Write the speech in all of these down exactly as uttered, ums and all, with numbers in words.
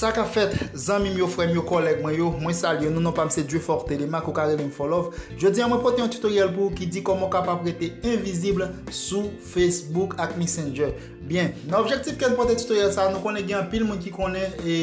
Sa k ap fèt, zanmi m yo, frè m yo, kòlèg mwen yo, mwen salye nou, non pa m se Dieuforte Lemaque, ou ka rele m Fò Love. Jodi a mwen pote yon tutoriel pou ou ki di kòman w kapab rete envizib sou Facebook ak Messenger. Byen, nan objektif ke n pote tutoriel sa, nou konnen gen anpil moun ki konnen e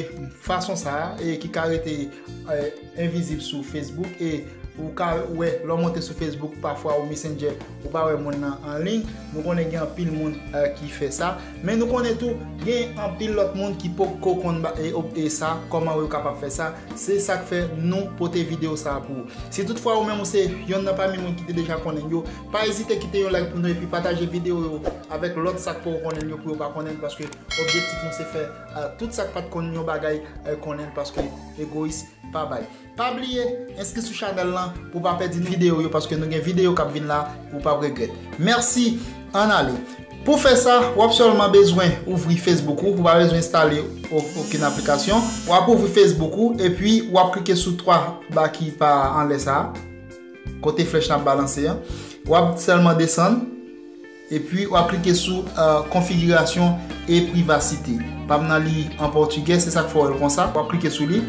fason sa a, e ki ka rete e, envizib sou Facebook, e ou ka wè lè w monte sou Facebook pafwa ou Messenger, ou pa wè moun nan an liy. Nou konnen gen anpil moun e, ki fè sa, men nou konnen tou gen anpil lòt moun ki poko konn ba- e, e sa, kòman yo kapab fè sa. Se sa k fè nou pote videyo sa a pou ou. Si toutfwa ou menm ou se yonn nan pami moun ki te deja konnen yo, pa ezite kite yon like pou nou epi pataje videyo yo avèk lòt sa k poko konnen yo pou yo pa konnen, paske objektif nou se fè e, tout sa k pa t konn yon bagay e, konnen, paske egoyis pa bay. Pa bliye enskri sou chanèl lan pou w pa pèdi videyo yo, paske nou gen videyo k ap vin la, ou p ap regrèt. Mèsi, ann ale. Pou fè sa, w ap sèlman bezwen ouvri Facebook ou, ou pa bezwen enstale o- okenn aplikasyon. W ap ouvri Facebook ou, epi w ap klike sou twa ba ki pa anlè sa a, kote flèch lan ap balanse an. W ap sèlman desann, epi w ap klike sou e, konfigirasyon e privasite. Pa m nan li an pòtigè, se sa k fè w wè l konsa. W ap klike sou li.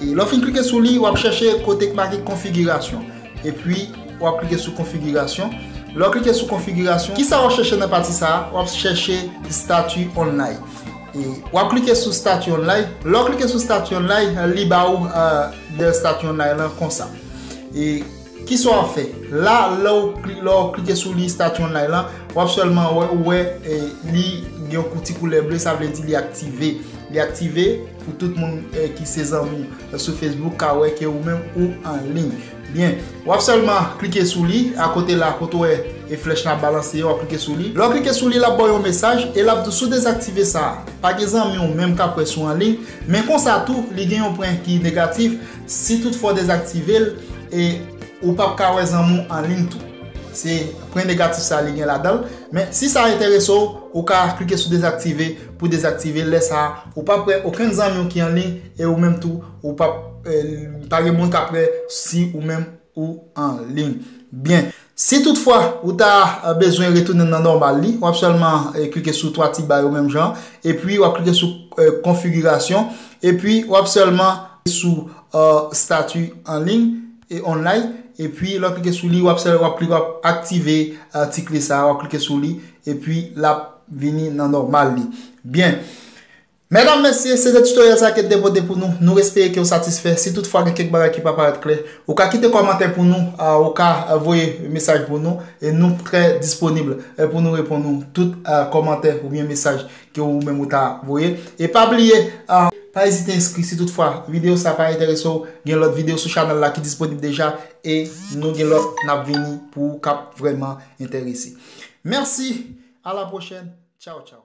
E lè w fin klike sou li, w ap chèche kote k make konfigirasyon. Epi, w ap klike sou konfigirasyon. Lè w klike sou konfigirasyon, kisa w ap chèche nan pati sa a? W ap chèche stati online. E w ap klike sou stati online. Lè w klike sou stati online, li ba ou e, dèyè stati online lan konsa. E kisa w ap fè? La, lè w kli- lè w klike sou li stati online lan, w ap sèlman wè, ou wè e, li gen yon ti koulè ble, sa vle di li aktive. Li aktive pou tout moun e, ki se zanmi w sou Facebook ka wè ke ou menm ou an liy. Byen, w ap sèlman klike sou li, akote la, kote w wè e flèch lan ap balanse, w ap klike sou li. Lè w klike sou li, l ap ba w yon mesaj e l ap di w si w dezaktive sa a, pa gen zanmi w menm k ap wè si w an liy, men konsa tou, li gen yon pwen ki negatif. Si toutfwa w dezaktive l, e ou p ap ka wè zanmi w an liy tou. Se pwen negatif sa li gen ladan l. Men si sa enterese w, ou ka klike sou dezaktive pou dezaktive l. Lè sa a, ou p ap wè okenn zanmi w ki an liy e ou menm tou, ou p ap, e, pa gen moun k ap wè si ou menm ou an liy. Byen, si toutfwa ou ta e, bezwen retounen nan nòmal li, w ap sèlman e, klike sou twa ti ba yo menm jan, epi w ap klike sou e, konfigirasyon, epi w ap sèlman sou e, stati an liy e online, epi lè w klike sou li, w ap sèl- w ap kli- w ap aktive e, ti kle sa a, w ap klike sou li, epi l ap vini nan nòmal li. Byen. Medam, mesye, se te tutoriel sa ke n te pote pou nou. Nou espere ke w satisfè. Si toutfwa gen kèk bagay ki pa parèt klè, ou ka kite kòmantè pou nou, a, ou ka a, voye mesaj pou nou, e nou trè disponib e, pou nou reponn ou tout a, kòmantè oubyen mesaj ke ou menm ou ta voye. E pa bliye, a, pa ezite enskri si toutfwa videyo sa pa enterese w. Gen lòt videyo sou chanèl la ki disponib deja, e nou gen lòt n ap vini pou ou k ap vrèman enterese. Mèsi, a la pwochèn, tchaw tchaw.